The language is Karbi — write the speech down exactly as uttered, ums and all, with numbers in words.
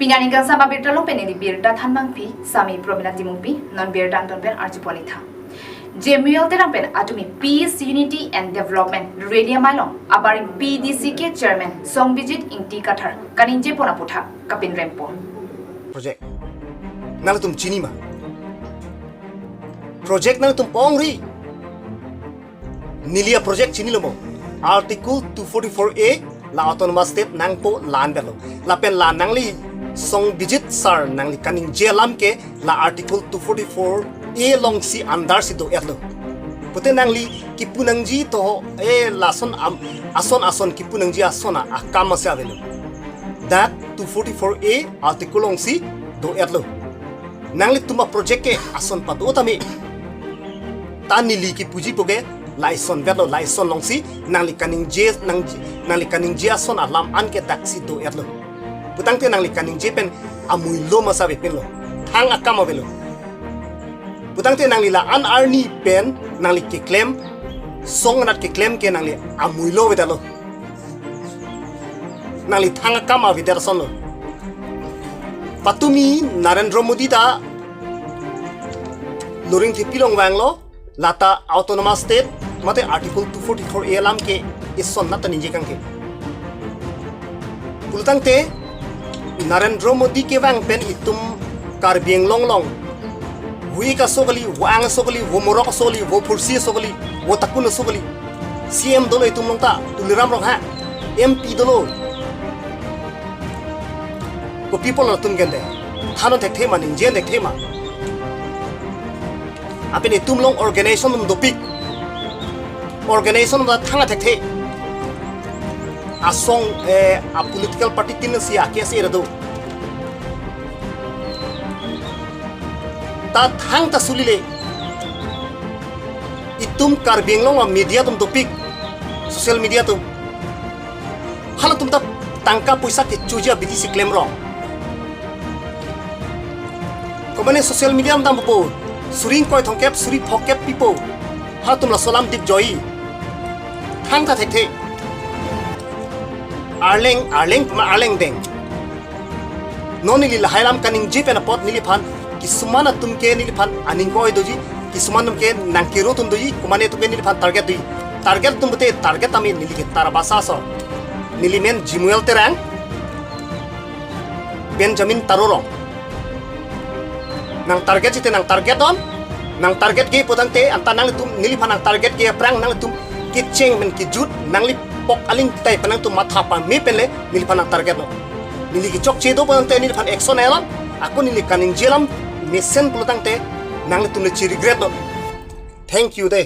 Pini aningkan samba birta along pen neli birta thanbangpi, sami Promila Timungpi, non birta angton pen arjupon-ik tha. Jemuel Terang pen atumi Peace, Unity and Development Rally amei along abarim P D C K Chairman Songbijit Ingti Kathar kaningjepon aputhak kapinrempo. Project. Nangtum chini ma? Project nangtum pongri. Neli a-project chinilo mo. Article two forty-four A la autonomous state nangpo la-an belo. Lapen la nangli Songbijit sir nangli kaningje alam ke la Article two forty-four A alongsi under si do-etlo. Pute nangli kipu nangji toho, eh, lason am, ason ason kipu nangji ason a, akam asi avelo. Dak two forty-four A article alongsi do-etlo. Nanglitum a-project ke ason pado tame. Ta neli kipuji puke lason vetlo, lason alongsi nangli kaningje, nang, nangli kaningje ason alam an ke daksi do-etlo. Putangte nangli kaningje pen amuilo ma asi avepinlo. Thang akam avelo. Putangte nangli la-an arni pen nangli keklem, song anat keklem ke nangli amuilo avedetlo. Nangli thang akam avedet asonlo. Patumi Narendra Modi ta loring thepi along vanglo, lata autonomous state mate Article two forty-four A alam ke ison nata ningje kangke. Pulotangte Narendra Modi kevang pen itum Karbi Anglong along vo-ik aso kali, vo-ang aso kali, vo morok aso kali, vo phursi aso kali, vo takun aso kali, C M dolo itum along ta, Tuliram Ronghang, M P dolo. Kopi apot latum kende? Than thekthe ma, ningje thekthe ma? Lapen itum along organization atum dopik. Organization atum ta thang thekthe. Asong, eh, a-political party tin si a-case ere do. Ta thangta sulile. Itum Karbi Anglong a-media atum dopik. Social media atum. Halatum ta tangka poisa kechoji abidi si klemrong. Komane social media atum dampo. Suri ingkoi thomkep, suri phokep pipo. Halatum laso alam dipjoi. Thangta thekthe. Arleng, arleng ma arleng deng. Non neli lahai alam kaningje pen apot neliphan, kisuman atum ke neliphan aning koi doji, kisuman atum ke nangkero atum doji, komane atum ke neliphan target doji. Target atum pute target tame neli ke Tarabasa aso. Neli men Jemuel Terang, Benjamin Taro rong. Nang target site nang target non, nang target ke putangte anta nanglitum neliphan nang target ke aphrang nanglitum kecheng pen kejut nangli pok aling tai pen nangtum matha pame pen le neliphan nang target non. Neli kechokche do putangte neliphan action elan, ako neli kaningje alam mesen pulotangte nanglitum le chi regret non. Thank you de.